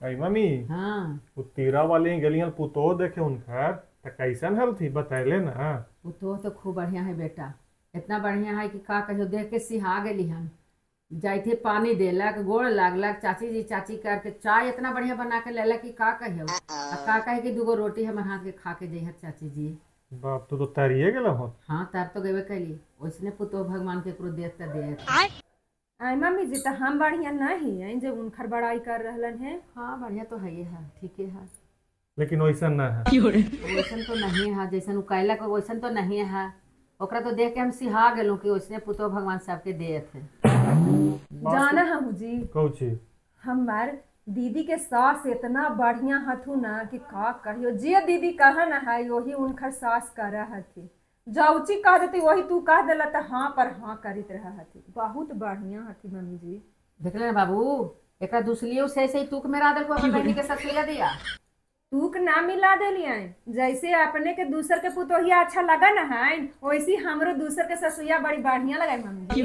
आई mummy. हाँ। वो तीरा वाली गलियां पुतोह देखे उनकर त कैसन हल थी बतैले ना। पुतोह तो खूब बढ़िया है बेटा, इतना बढ़िया है कि का कहियो, देख के सिहा गेली हम। जाइथे पानी देलक, गोड़ लागलक, चाची जी चाची करके चाय इतना बढ़िया बना के लेलक कि का कहियो। आ का कहे कि दूगो रोटी हमर हाथ के खा के जइहत चाची जी। बाप तू तो तरिए गेल हो। हाँ तब तो गेबे कैली, ओइसने पुतोह भगवान के केकरो देत त देत। आई मम्मी जी तो हम बढ़िया नहीं है जो उनकर बड़ाई कर रहलन है। हाँ बढ़िया तो है है, ठीके है, लेकिन वैसन ना है। वैसन तो नहीं है जैसन उ कैलक वैसन तो नहीं है। ओकरा तो देख के हम सिहा गेलूं कि वैसने पुतोह भगवान सबके देत है। जाना हम जी कौची? हमार दीदी के सास इतना बढ़िया हथु ना कि का कहियो, जे दीदी कहा ना है वही उनकर सास कर हथी। जौची कह देती वही तू कह देला तो हाँ पर हाँ करित रहा हथी। बहुत बढ़िया हथी मम्मी जी। देखले ना बाबू, एकरा दूसलियो से ऐसे ही तूक मेरा देलको अपन बहनी के ससुरिया दिया। तूक ना मिला देलियै, जैसे अपने के दूसर के पुतोहिया अच्छा लगा ना है वैसी हमरो दूसर के ससुरिया बड़ी बढ़िया लगा मम्मी जी।